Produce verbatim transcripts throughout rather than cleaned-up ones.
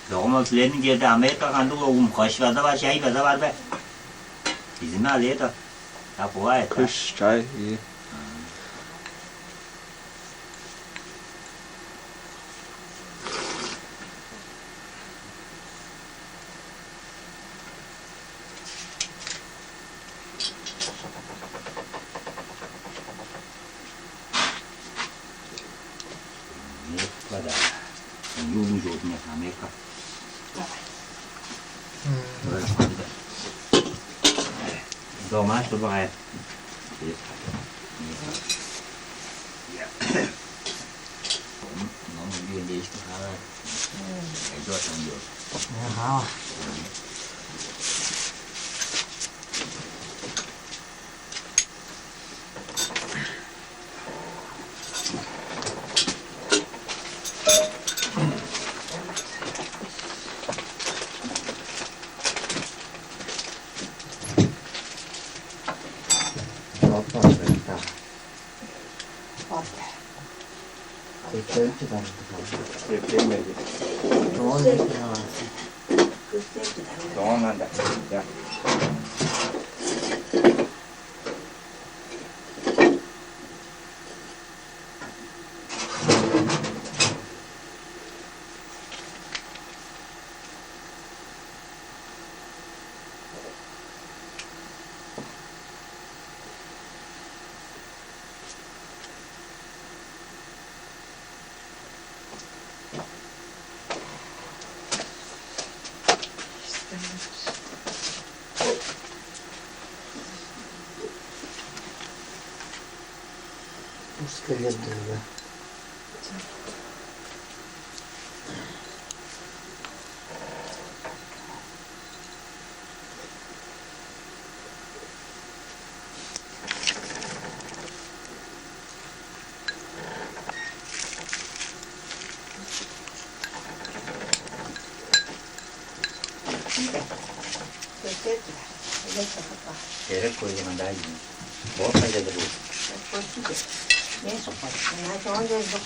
Чогум ол силерниң черде Америка кандыг, оглум? Кыш база бар, чай база бар бе? Изиме алыйда. Да, бывает, да? Кыш, чай, ийе. Америка, да. Юлдуң чоозунда Америка. Давай. Давай, давай. Дома, чтобы, а, я. Ну, ну, ну, я здесь, а. Пойдёт, пойдёт. Ага. Доон анда. Я. Ус келген дээрге. Керек көйгенде ай. Бот кайда-дыр бу? Мен сокпадым. Мына чоон чер жок.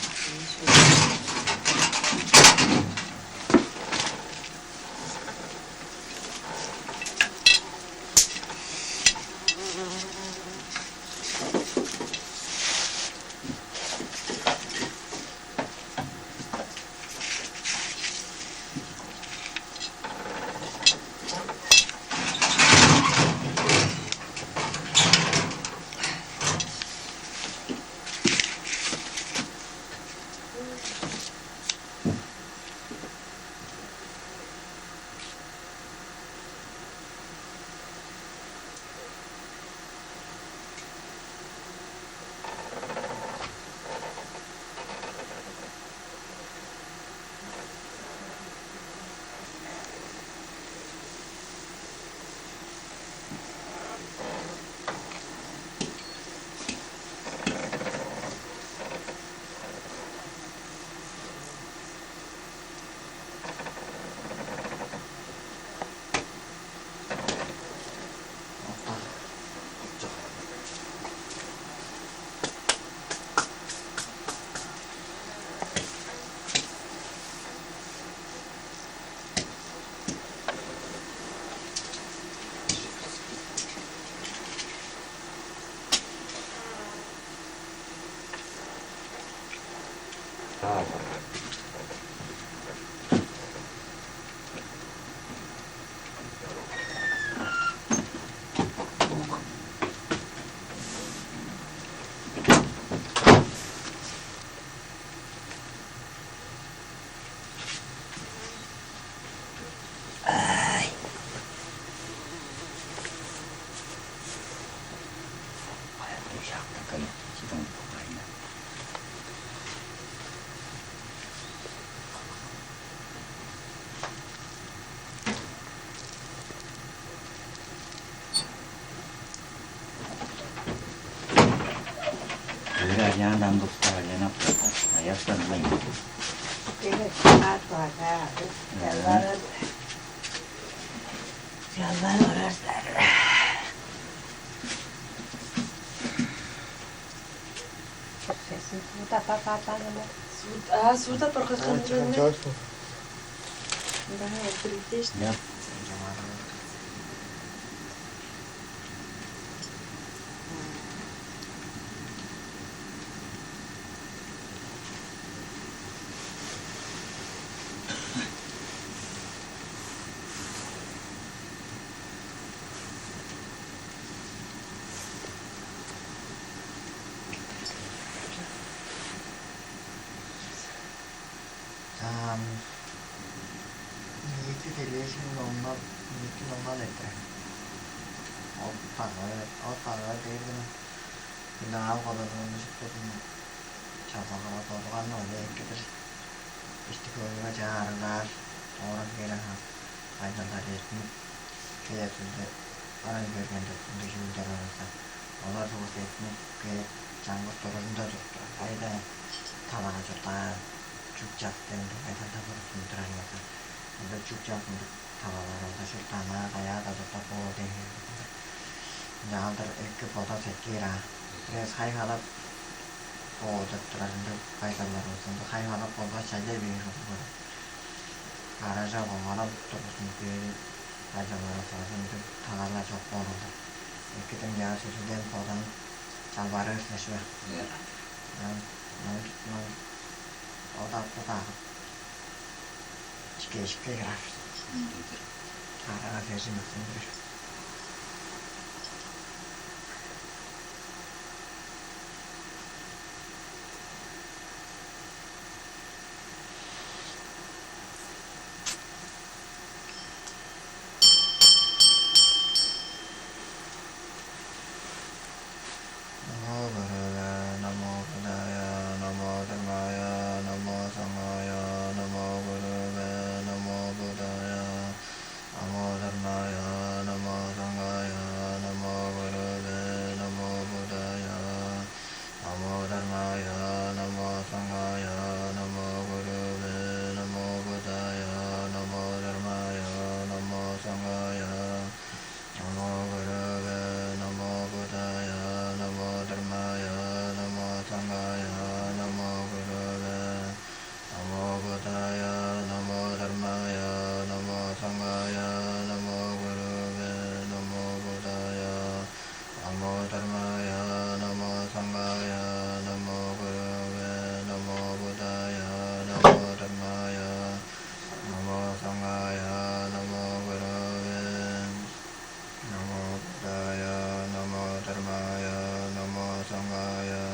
Өлүр арьяан дамдыкта арьяан аптапкан. Аястан ылайн. Эвес, ат база. Ага. Жалбарар. Жалбарар орардар. Сесин суда папа папа. Суд-, а, суда порхоскан. Чааш. Ындаа өлтүрүп дээш. Ня. Ам ниити делээшкин номнал, ниити номнал эртер. От багы, от багы дээрден ынаа колазын ужуп турдум. Чалбагала бодуганны оле эккедир. Ишти көңүлге чаа арыглаар, ооран кээрен кайдалар эртинип, кээп-сүрде арай бергенде ындыг чүүлдер болза, олар чугуш эртинип кээп, чаңгыс туружунда чуруптар. Кайда талага чурттаар, чүк чак дээн кайдалда турузун турар болза, ында чүк чак ындыг талалар болза, шупту анаа каяа-даа чурттап боор дээн хевирлиг. Ынчаалдыр эки бодап сеткээр аа. Бирээс хай-халап боодап турар ындыг байдалдар болза, ындыг хай-халап болгаш чайлай бээр болур. Гаража коңгалап тургузун кээр байдалдар болза, ындыг талалар чок боор болур. Эки дыңчаар сүзүлээн боданып чалбаарывыс-ла чүве. Ынчан, ынчан, ынчан бодап-бодап, чиккешикке кырар. Арага сержин астындырар. Намо Гуруве, намо Буддая, намо Дharмая, намо Саньгая, намо Гуруве, намо Буддая, намо Дharмая, намо Саньгая, намо Гуруве, намо Буддая, намо Дharмая, намо Саньгая, намо Гуруве, намо Буддая, намо Дharмая, намо Саньгая, намо Гуруве, намо Буддая, намо Дharмая, намо Саньгая, намо Гуруве, намо Буддая, намо Дharмая, намо Саньгая, намо Гуруве, намо Буддая, намо Дharмая, намо Саньгая, намо Гуруве, намо Буддая, намо Дharмая, намо Саньгая, намо Гуруве, намо Буддая, намо Дharмая, намо Саньгая,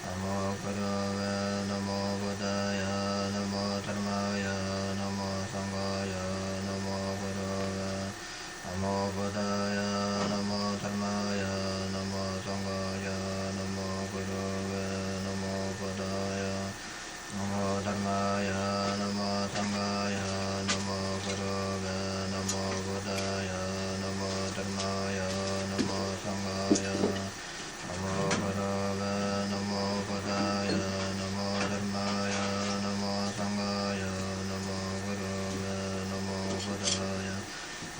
намо Гуруве, намо Буддая, намо Дharмая, намо Саньгая, намо Гуруве, намо Буддая, намо Дharмая, намо Саньгая, намо Гуруве, намо Буддая, намо Дharmaya, намо Sanghaya, намо Гуруве, намо Буддая, намо Дharmaya, намо Sanghaya, намо Гуруве, намо Буддая, намо Дharmaya, намо Sanghaya, намо Гуруве, намо Буддая,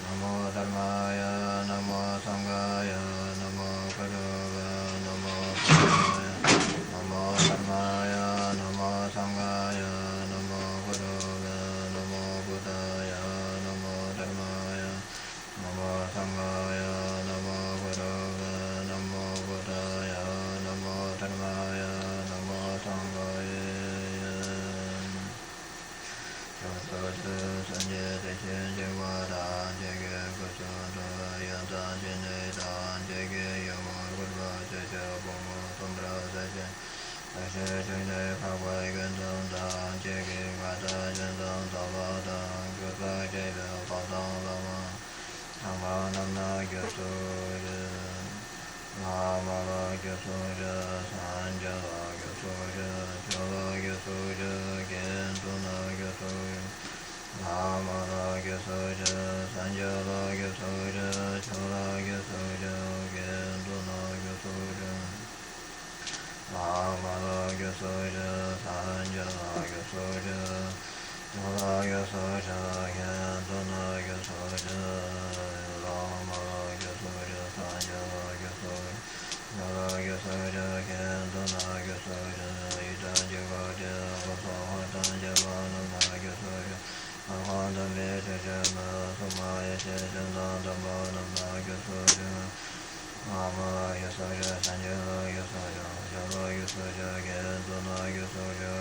намо Дharmaya, намо Sanghaya, намо Гуруве, намо Буддая, намо Дharmaya, намо Sanghaya, намо Гуруве, намо Буддая, намо Дharmaya, намо Sanghaya, намо Гуруве, намо Буддая, намо Дharmaya, намо Sanghaya. Чурттуг чүс, ынча дээш чүве даан чеге, күзүн-даа янзан чүнү даан чеге, юмаргыр-ла чеже, буңму-думбура чеже, дыжы чүнү кагбай, күндүң даан чеге, када чүнүң даладан, күргей чеже, балдан лама. Ламанарның кёзүжү, ламалар кёзүжү, санчалар кёзүжү, чылар кёзүжү, кендунар кёзүжү. Ламалар кёзүжү, санчалар кёзүжү, чылар кёзүжү, кендунар кёзүжү. Ламалар кёзүжү, санчалар кёзүжү, чылар кёзүжү, кендунар кёзүжү. Ламалар кёзүжү, санчалар кёзүжү, чылар кёзүжү, кендунар кёзүжү. Ийи дан чыгар чүве, кузу-хордан чыгар номнар кёзүжү, арган-даа бе Чембе, сумай, чечен, дандын, бадын, даа, кюсу, чү. Амылыг кюсу, чү, санчылыг кюсу, чү, чылыг кюсу, чү, кеен туннаг кюсу, чү.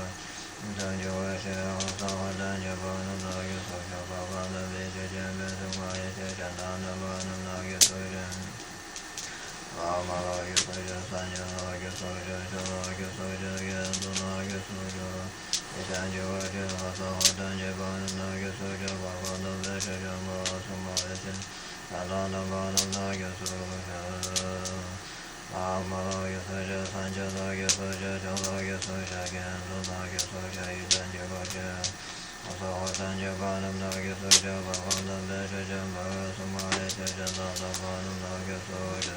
Чаңчылыг, чү, савадан, чү, бадын, даа, кюсу, чү, бавадан, бе, чечен, бе, сумай, чечен, дандын, бадын, даа, кюсу, чү. Амылыг кюсу, чү, санчылыг кюсу, чү, чылыг кюсу, чү, кеен туннаг кюсу, чү. Чечен, чү, чү, савадан, чү, бадын, даа, кюсу, чү, бавадан, бе, чечен, бе, сумай, чечен, дандын, бадын, даа, кюсу, чү. Амылыг кюсу, чү, санчылыг кюсу, чү, чылыг кюсу, чү, кеен туннаг кюсу, чү. Чечен, чү, чү, савадан, чү, бадын, даа, кюсу, чү, бавадан, бе, чечен, бе, сумай, чечен, дандын, бадын, даа, кюсу, чү.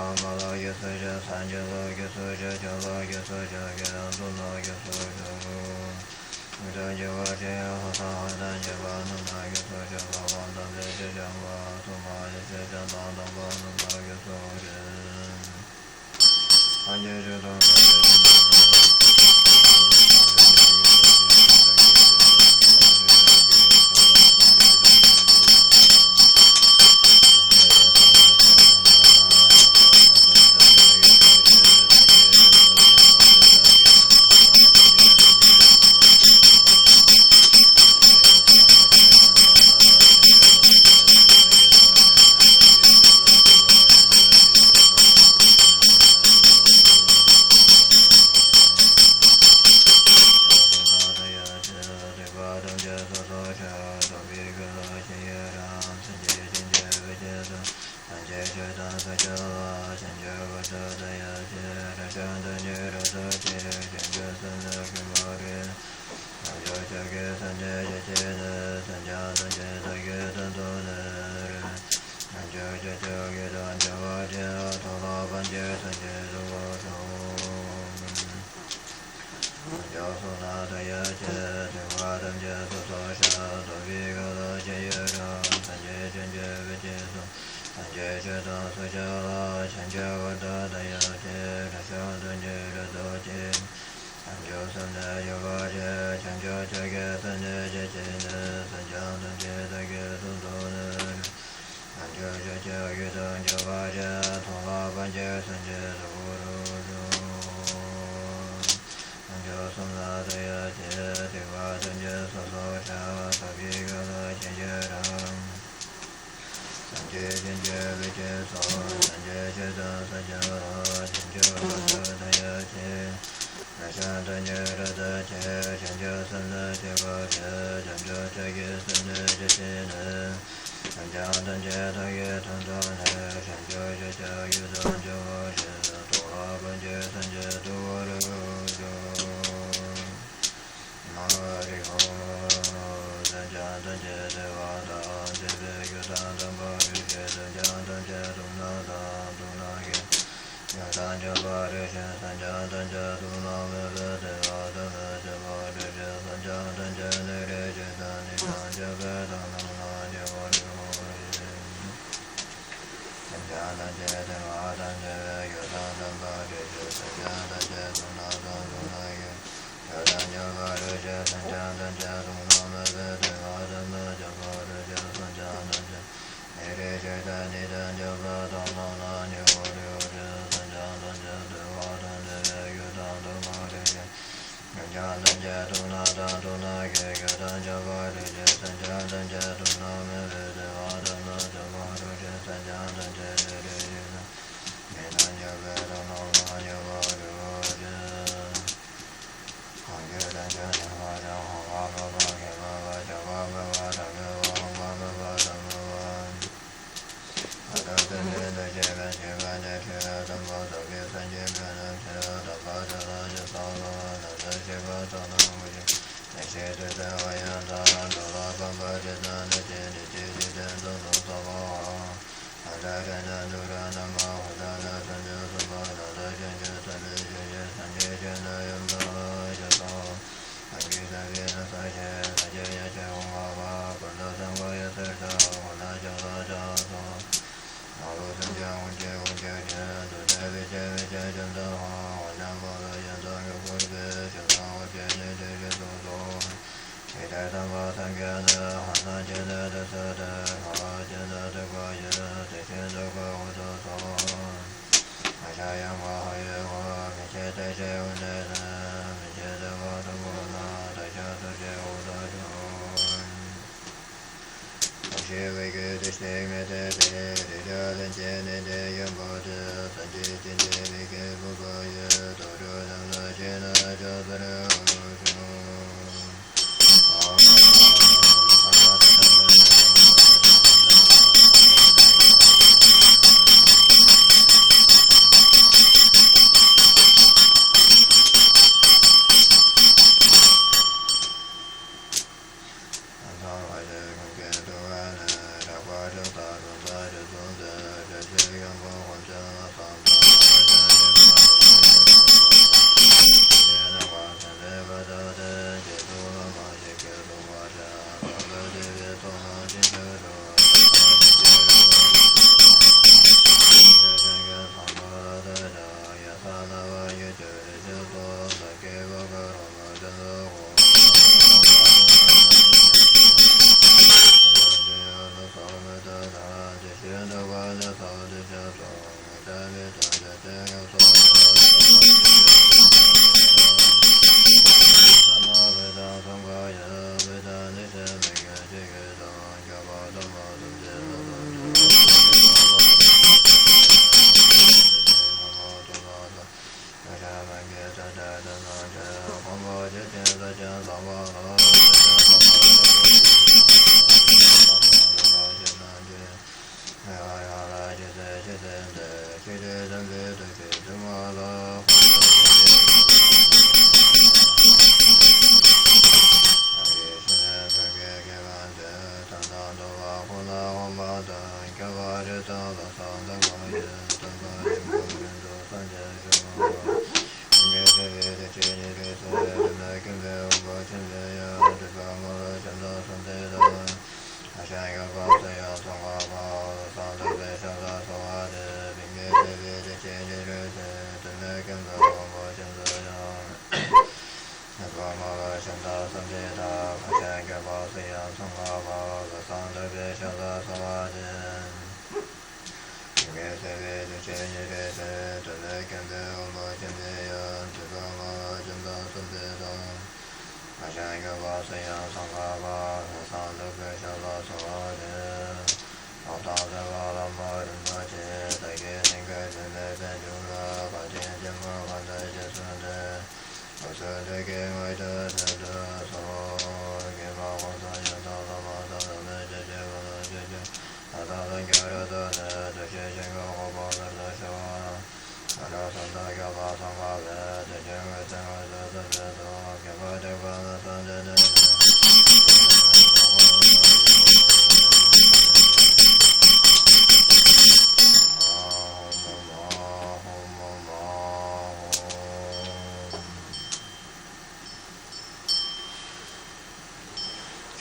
Амылыг кюсу, чү, санчылыг кюсу, чү, чылыг кюсу, чү, кеен туннаг кюсу, чү. Чаңчылыг, чү, савадан, чү, бадын, даа, кюсу, чү, бавадан, бе, чечен, бе, сумай, чечен, дандын, бадын, даа, кюсу, чү.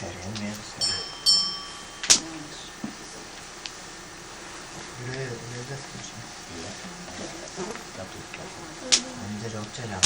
Берген мен кызга. Үре, үре де слышно. Ынча чок чайлаан.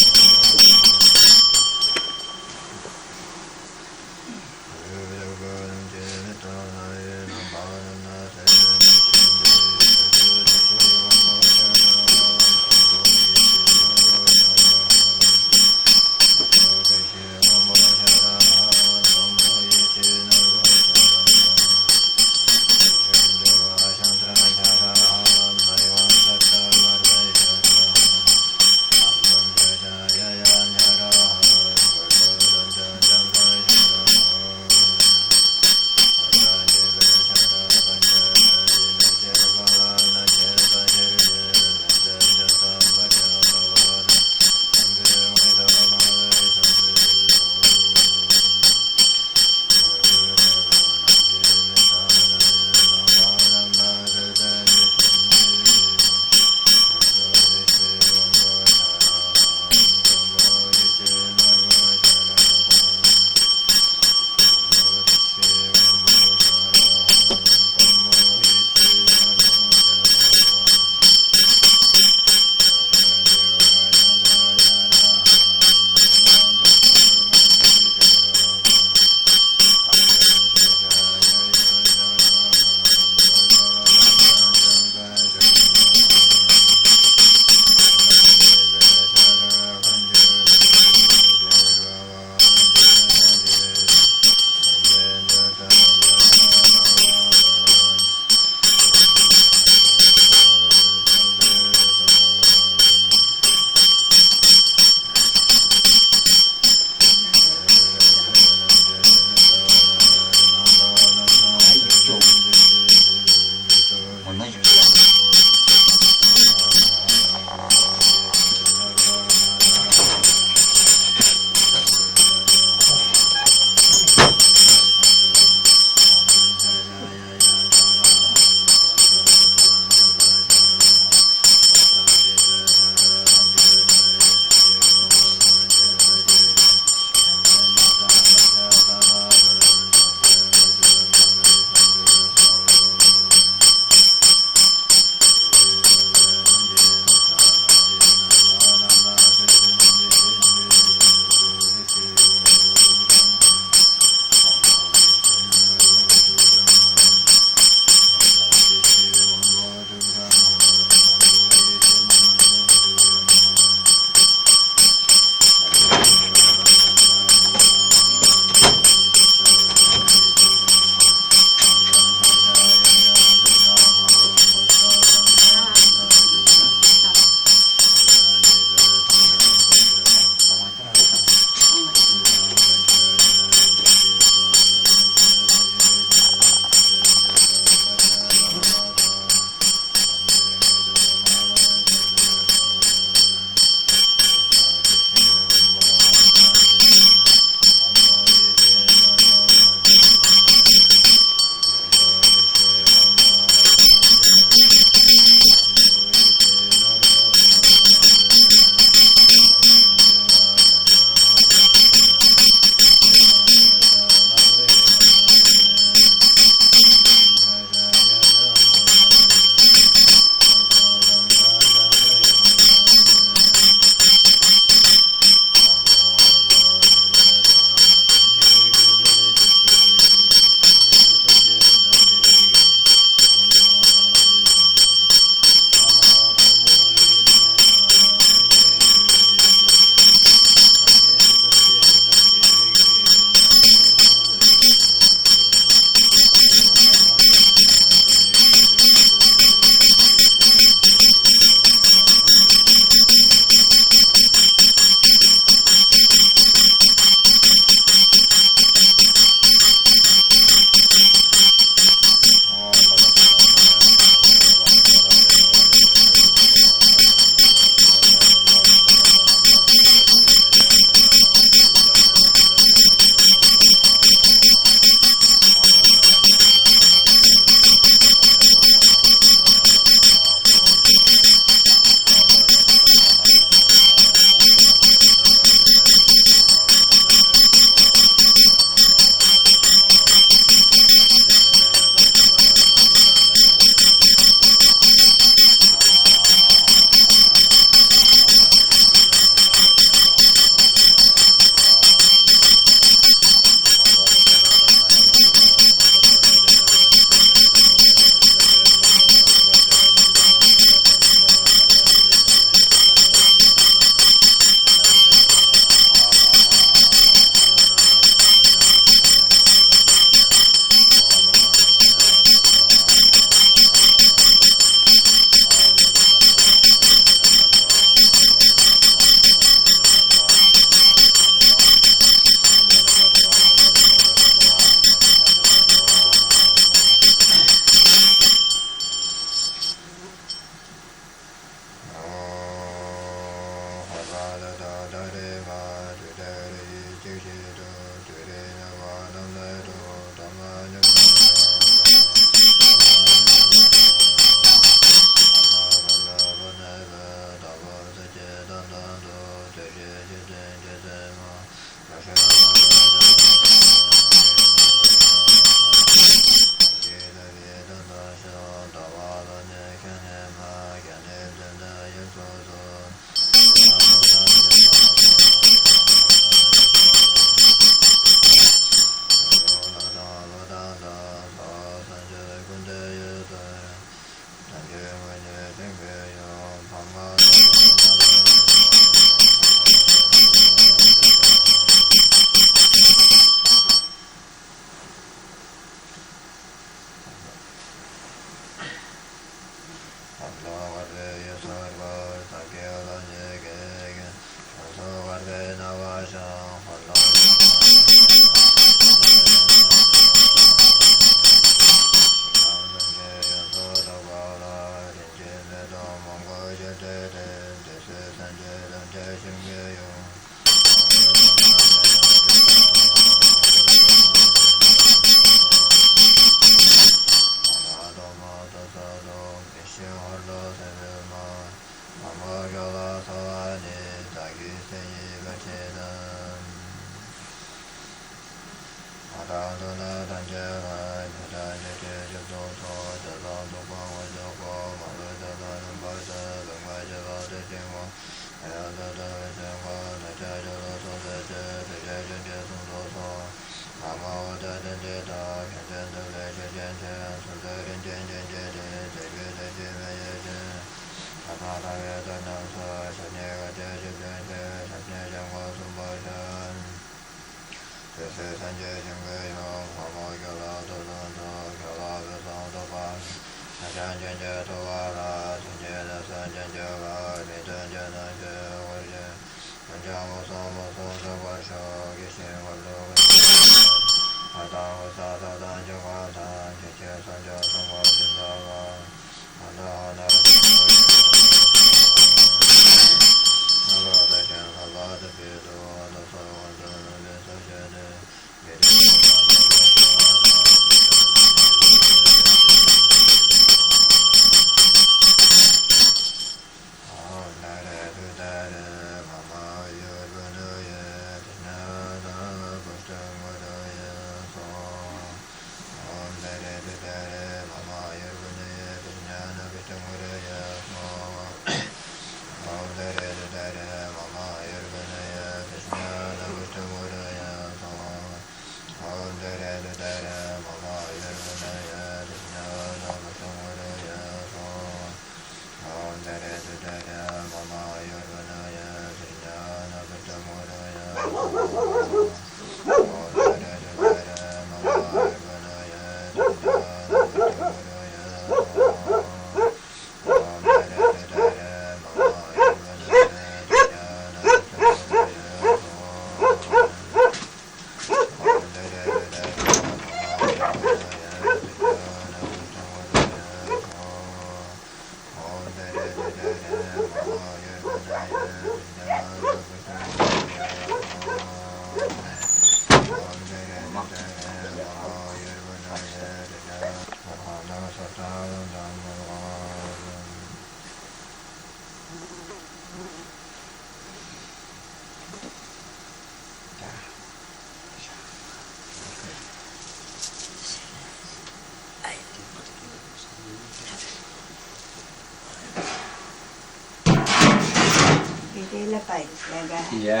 Видейлеп байырлага. Iya.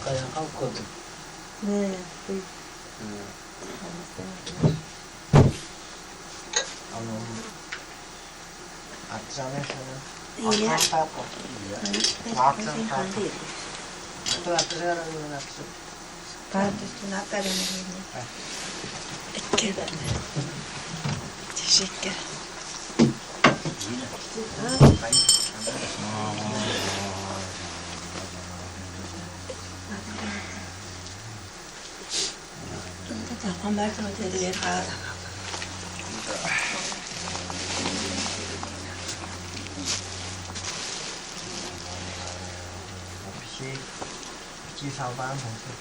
Kayak kau kudu. Nah, tuh. Anu, artis apa sana? Iya. Apa, apa? Iya. Artis apa? Itu artis apa? Artis. Teşekkür. Бичии, бичии салбаан болза.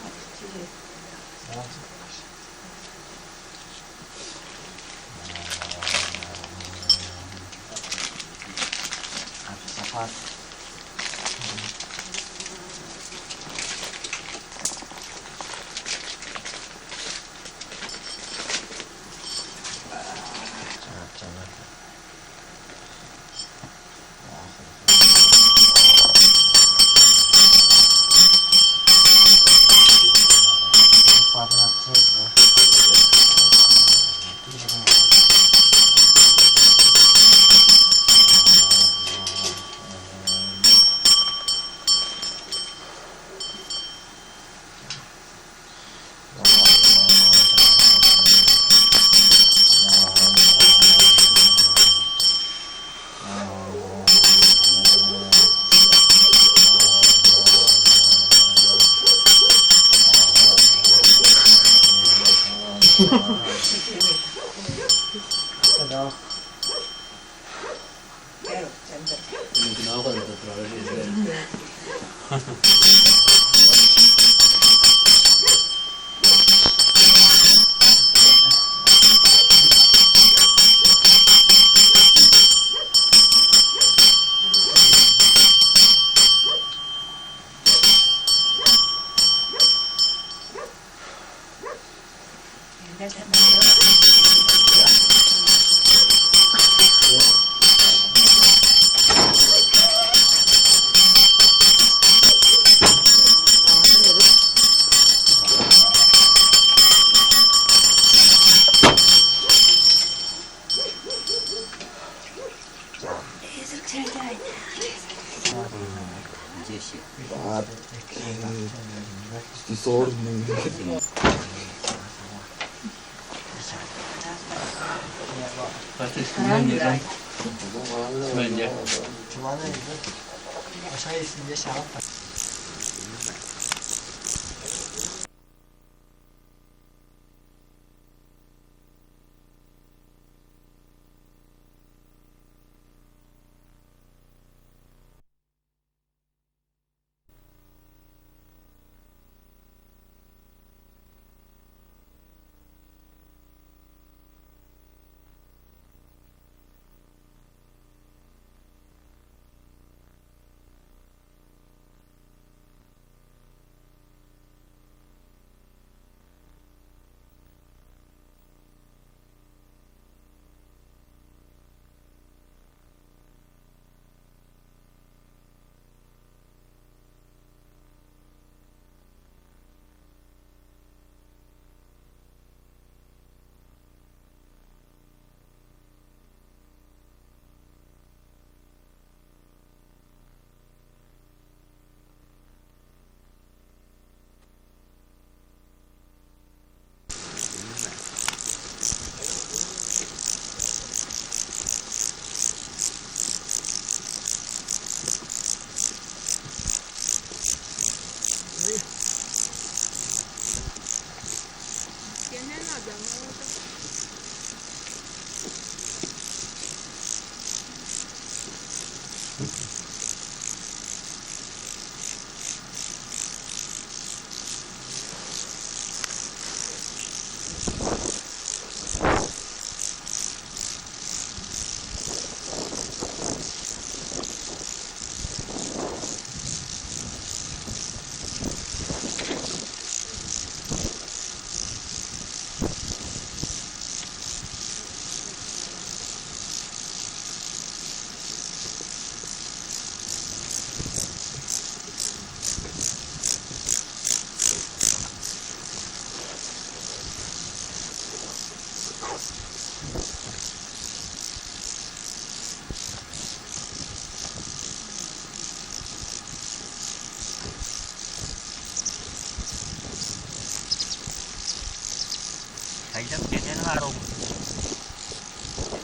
Кайдам, чедени баар ол.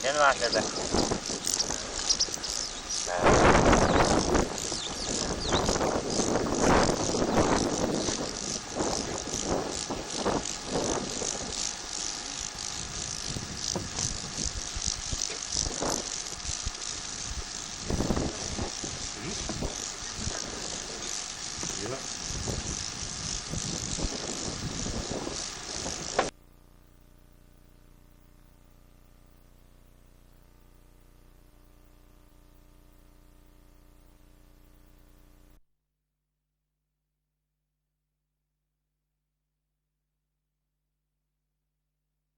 Чедени баар силер бе?